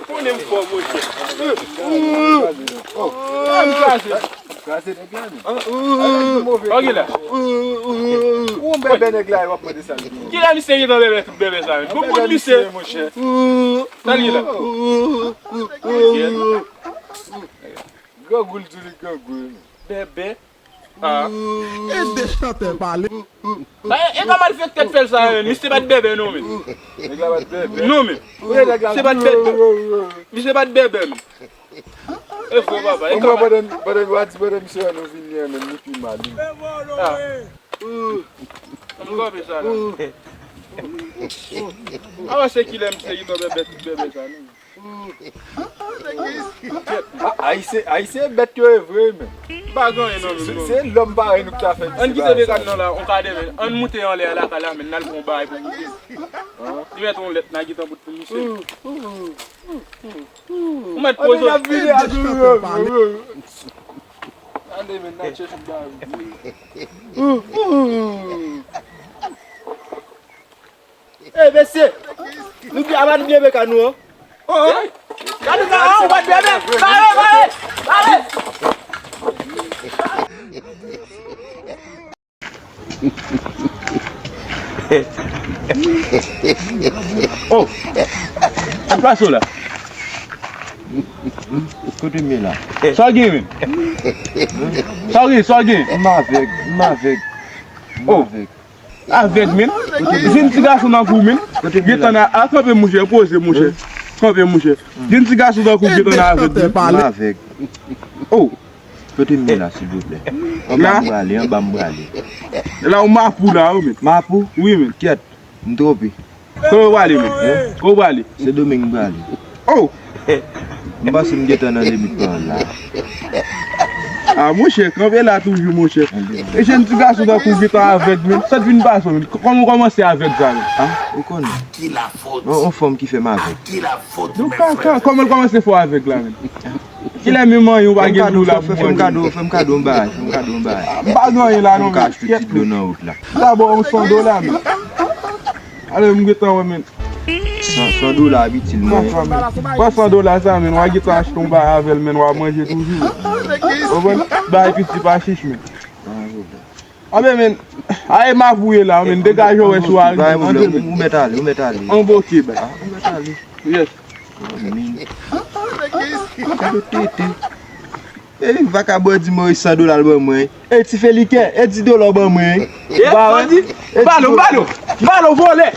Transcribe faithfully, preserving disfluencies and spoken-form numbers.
Konnen m fò, monchè. Kraze nèg la, men. Ok, la. Ou bèbè nèg la, w ap mande sa. Kilè misye gentan bèbè tout bèbè sa, men? Bon, bon, misye. Sa l ye la? Grangou l di li grangou, men. Bèbè. Ah. E de chantè pale. Ba, e pa malfektè k fè l sa, men. Misye pa t bèbè, non, men. Nèg la pa t bèbè. Non, men. Misye pa t bèbè. Misye pa t bèbè, men. E fo, papa. E pandan, pandan nou a di, pandan misye wè nou vini an, men li pi mal, wi. Ah. Ann kanpe sa la. Avan se kilè misye gentan bèbè tout bèbè sa, non? A, Ayisyen, Ayisyen bèt yo ye vre, men. M pa gen anyen non, men. Se, se lòm parèy nou ki ta fè misye. Ann kite bagay sa. Bekan nan la, on ka demen. Ann moute anlè lakay la, men n al pran yon bagay pou misye. Li mèt yon lèt nan gitan bout pou misye. Ou mèt poze. Ann vin ap vini a tou. Ale, men, n ap chèche yon bagay. Ey, mesye! Nou byen, ava nou byen beka nou, an. Oh, oh. Gade sa, an, ou pa t byen byen. Pale, pale, pale. Oh! Sa k pase w la? Kote m ye la? Sa w gen, men? Sa w gen, sa w gen? M avèg, m avèg. M avèg. Avèg, men. Jwenn ti gason tankou w, men. Gentan a, a, kanpe, monchè, poze, monchè. Kanpe, monchè. Jwenn ti gason tankou w gentan avèg, men. M avèg. Oh. Kote m ye la, silvouplè? Anba m prale, anba m prale. La, ou Mapou la, wi, men. Mapou? Wi, men. Kyèt, m twonpe. Kote w prale, men? Kote w prale? Sendomeng m prale. Oh! M panse m gentan nan limit pawòl la. A, monchè, kanpe la toujou, monchè. E jèn ti gason tankou w gentan avèg, men. Sa t vin pase w, men? Kòman w kòmanse avèg sa, men? A, ou konnen. On, on fanm ki fè m avèg. Nou kaka, kòman l kòmanse fè w avèg la, men? Kilè menm manyen w pa gen dlo la pou manje? Fè m kado, fè m kado yon bagay, fè m kado yon bagay. M pa gen anyen la non, men. Pou m ka achte ti dlo nan wout la. Dabò, yon san dola, men. Ale, m gentan wè, men. San, san dola ap itil mwen. Pran san dola sa, men, w a gentan achte yon bagay avè l, men, w a manje toujou. Konprann? Bagay piti pa chich, men. Anben, men, a e Mapou ye la, men, degaje w wè si w a rive. Ou mèt ale, ou mèt ale. Anboke, bay. Ou mèt ale. Yes. Tete. E vakabon di Moris san dola l ban mwen. E ti felikè, e di dola w ban mwen. Ba wè. Balo, balo, balo, vòlè.